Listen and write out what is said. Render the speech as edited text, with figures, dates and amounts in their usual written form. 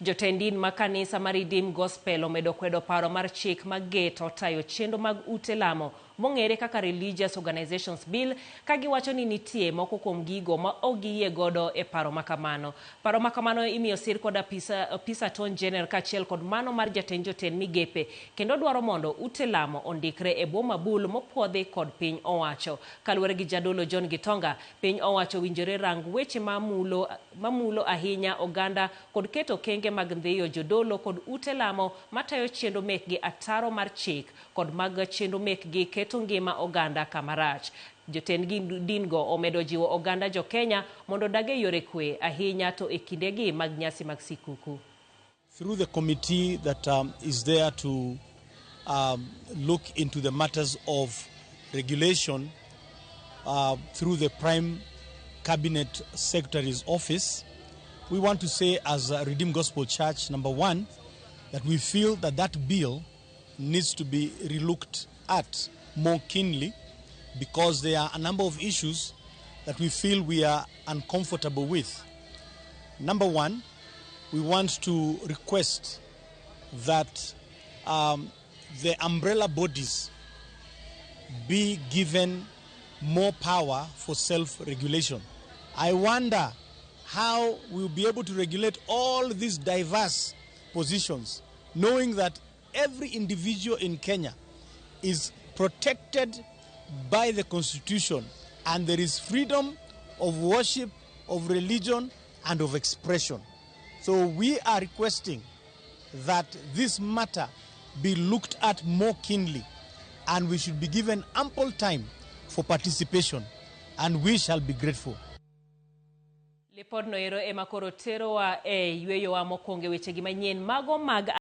Jotend din ma kanisa mar Redeemed Gospel omedo kwedo paro mar chik mageto tayo chenro mag ute lamo mong'ere kaka Religious Organizations Bill ka giwacho ni nitie moko kuom gigo ma ok giyie godo e paro makamano. Paro makamano imiyo sir kod apis Attorney General kaachiel kod mano mar jatend jotend migepe kendo dwaro mondo ute lamo ondikre e bwo mabul mopuodhi kod piny owacho. Kaluwore gi jadolo John Gitonga, piny owacho owinjore rang weche mamulo ahinya oganda kod keto okenge mag ndhiyo jodolo kod ute lamo matayo chenro mekgi ataro mar chik kod mag chenro mekgi keto ngima oganda kamarach. Jotend din go omedo jiwo oganda jo Kenya mondo odag e yore kwe ahinya to e kindegi mag nyasi mag sikuku. Through the committee that is there to look into the matters of regulation through the Prime Cabinet Secretary's office, we want to say as a Redeemed Gospel Church, number one, that we feel that that bill needs to be relooked at more keenly because there are a number of issues that we feel we are uncomfortable with. Number one, we want to request that the umbrella bodies be given more power for self-regulation. I wonder how we'll be able to regulate all these diverse positions, knowing that every individual in Kenya is protected by the Constitution and there is freedom of worship, of religion, and of expression. So we are requesting that this matter be looked at more keenly and we should be given ample time for participation, and we shall be grateful. Lipodno ero ema koro terowa e yweyowa mokwongo e wechegi manyien mago mag